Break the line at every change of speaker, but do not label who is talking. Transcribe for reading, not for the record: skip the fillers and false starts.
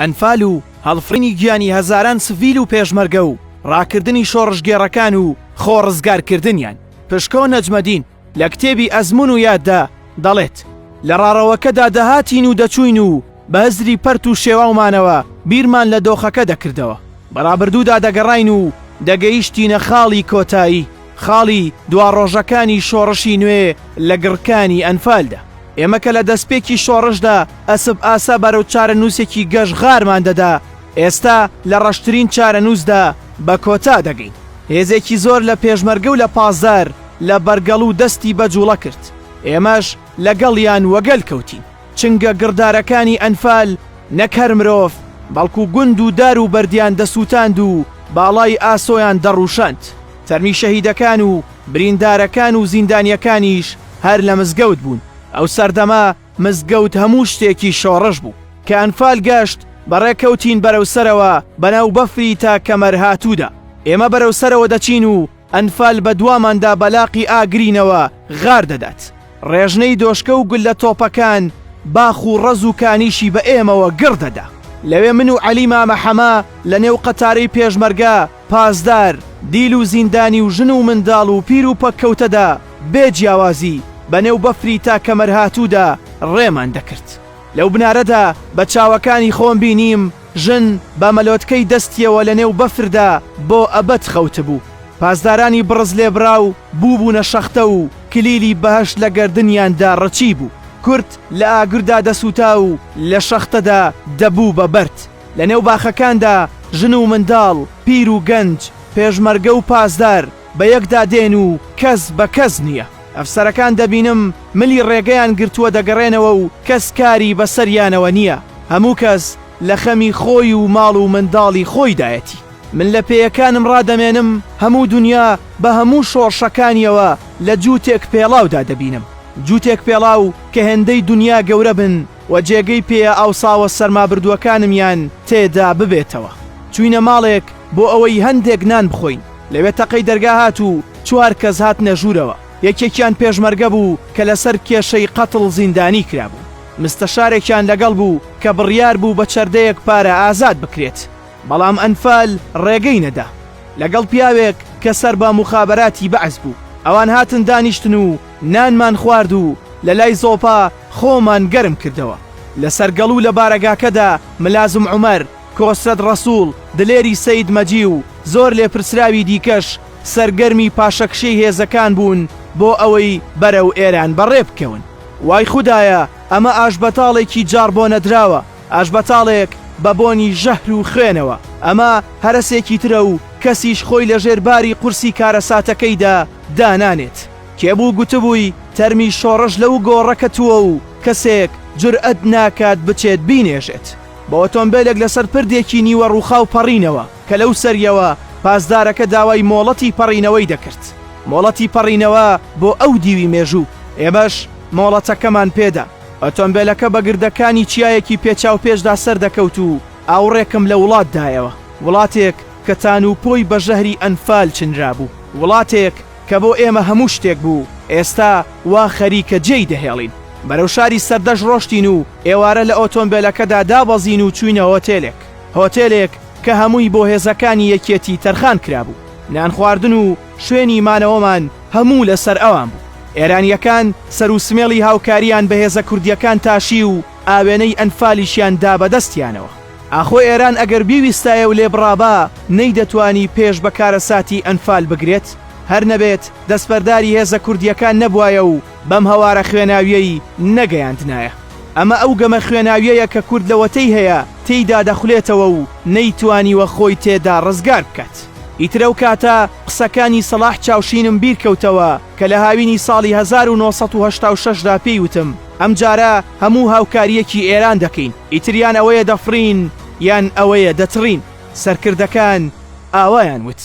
ئەنفال و هەڵفڕینی گیانی هەزاران سڤیل و پێشمەرگە و ڕاکردنی شۆڕشگێڕەکان و خۆ ڕزگارکردنیان. پشکۆ نەجمەدین لە کتێبی ئەزموون و یاددا دەڵێت، لە ڕاڕەوەکەدا دەهاتین و دەچووین و بە هزری پەرت و شێواومانەوە بیرمان لە دۆخەکە دەکردەوە، بە ڕابردوودا دەگەڕاین و دەگەیشتینە خاڵی کۆتایی، خاڵی دواڕۆژەکانی شۆڕشی نوێ لە گڕکانی ئەنفالدا. ئێمە کە لە دەستپێکی شۆڕشدا ئەسپ ئاسا بەرەو چارەنووسێکی گەش غارمان دەدا، ئێستا لە ڕەشترین چارەنووسدا بە کۆتا دەگەین. هێزێکی زۆر لە پێشمەرگە و لە پاسدار لە بەرگەڵو دەستی بە جوڵە کرد. ئێمەش لە گەڵیان وەگەل کەوتین. چنگە گڕدارەکانی ئەنفال نەک هەر مرۆڤ، بەڵکو گوند و دار و بەردیان دەسووتاند و باڵای ئاسۆیان دەڕووشاند. تەرمی شەهیدەکان و بریندارەکان و زیندانییەکانیش هەر لە مزگەوت بوون. ئەو سەردەمە مزگەوت هەموو شتێکی شۆڕش بوو. کە ئەنفال گەشت، بەڕێکەوتین بەرەو سەرەوە بەناو بەفری تا کەمەر هاتوودا. ئێمە بەرەو سەرەوە دەچین و ئەنفال بە دواماندا بە لاقی ئاگرینەوە غار دەدات. ڕێژنەی دۆشکە و گوللە تۆپەکان باخ و ڕەز و کانیشی بە ئێمەوە گڕ دەدا. لەوێ من و عەلی مامە حەمە لە نێو قەتارەی پێشمەرگە، پاسدار، دیل و زیندانی و ژن و منداڵ و پیر و پەککەوتەدا بێ جیاوازی بە نێو بەفری تا کەمەرهاتوودا ڕێمان دەکرد. لەو بنارەدا بە چاوەکانی خۆم بینیم ژن بە مەلۆتکەی دەستیەوە لە نێو بەفردا بۆ ئەبەد خەوتبوو. پاسدارانی بڕزلێبراو بووبوونە شەختە و کلیلی بەهەشت لە گەردنیاندا ڕچیبوو. کورد لە ئاگردا دەسووتا و لە شەختەدا دەبوو بە بەرد. لە نێو باخەکاندا ژن و منداڵ، پیر و گەنج، پێشمەرگە و پاسدار بە یەکدا دێن و کەس بە کەس نییە. ئەفسەرەکان دەبینم ملی ڕێگەیان گرتووە دەگەڕێنەوە و کەس کاری بە سەریانەوە نییە. هەموو کەس لە خەمی خۆی و ماڵ و منداڵی خۆیدایەتی. من لە پێیەکانم ڕادەمێنم، هەموو دونیا بە هەموو شۆڕشەکانیەوە لە جووتێک پێڵاودا دەبینم. جووتێک پێڵاو کە هێندەی دونیا گەورە بن و جێگەی پێیە ئاوساوە سەرمابردووەکانمیان تێدا ببێتەوە. چووینە ماڵێک بۆ ئەوەی هەندێک نان بخۆین. لەوێ تەقەی دەرگا هات و چوار کەس هاتنە ژوورەوە. یەکێکیان پێشمەرگە بوو کە لەسەر کێشەی قەتڵ زیندانی کرابوو. مستەشارێکیان لەگەڵ بوو کە بڕیار بوو بە چەردەیەک پارە ئازاد بکرێت. بەڵام ئەنفال ڕێگەی نەدا. لەگەڵ پیاوێک کە سەر بە موخابەراتی بەعس بوو. ئەوان هاتن دانیشتن و نانمان خوارد و لە لای زۆپا خۆمان گەرم کردەوە. لە سەرگەڵو لە بارەگاکەدا ملازم عومەر، کۆسرەت ڕەسوڵ، دلێری سەید مەجی و زۆر لێپرسراوی دیکەش سەرگەرمی پاشەکشێی هێزەکان بوون بۆ ئەوەی بەرەو ئێران بەڕێ بکەون. وای خودایە ئەمە ئاشبەتاڵێکی جاڕبۆنەدراوە، ئاشبەتاڵێک بە بۆنی ژەهر و خوێنەوە، ئەمە هەرەسێکی ترە و کەسیش خۆی لەژێر باری قورسی کارەساتەکەیدا دانانێت. کێ بوو گوتبووی تەرمی شۆڕش لەو گۆڕە کەتووە و کەسێک جورئەت ناکات بچێت بینێژێت؟ بە ئۆتۆمبێلێک لەسەر پردێکی نیوە ڕووخاو پەڕینەوە کە لەو سەریەوە پاسدارەکە داوای مۆڵەتی پەڕینەوەی دەکرد. مۆڵەتی پەڕینەوە بۆ ئەو دیوی مێژوو. ئێمەش مۆڵەتەکەمان پێدا. ئۆتۆمبێلەکە بە گردەکانی چیایەکی پێچاوپێچدا سەردەکەوت و ئاوڕێکم لە وڵات دایەوە. وڵاتێک کە تان و پۆی بە ژەهری ئەنفال چنرابوو. وڵاتێک کە بۆ ئێمە هەموو شتێک بوو، ئێستا وا خەریکە جێی دەهێڵین. بەرەو شاری سەردەشت ڕۆشتین و ئێوارە لە ئۆتۆمبێلەکەدا دابەزین و چووینە هۆتێلێک. هۆتێلێک کە هەمووی بۆ هێزەکانی یەکێتی تەرخان کرابوو. نانخواردن و شوێنی مانەوەمان هەموو لەسەر ئەوان بوو. ئێرانییەکان سەر و سمێڵی هاوکارییان بە هێزە کوردییەکان تاشی و ئاوێنەی ئەنفالیشیان دا بە دەستیانەوە. ئاخۆ ئێران ئەگەر بیویستایە و لێبڕابا نەیدەتوانی پێش بە کارەساتی ئەنفال بگرێت؟ هەر نەبێت دەستبەرداری هێزە کوردییەکان نەبوایە و بەم هەوارە خوێناوییەی نەگەیاندنایە. ئەمە ئەو گەمە خوێناوییەیە کە کورد لەوەتەی هەیە تێیدا دەخولێتەوە و نەیتوانیوە خۆی تێدا ڕزگار بکات. ئیتر ئەو کاتە قسەکانی سەڵاح چاوشینم بیر کەوتەوە کە لە هاوینی ساڵی 1986 دا پێی وتم ئەمجارە هەموو هاوکارییەکی ئێران دەکەین، ئیتر یان ئەوەیە دەفڕین یان ئەوەیە دەتڕین. سەرکردەکان ئاوایان وت.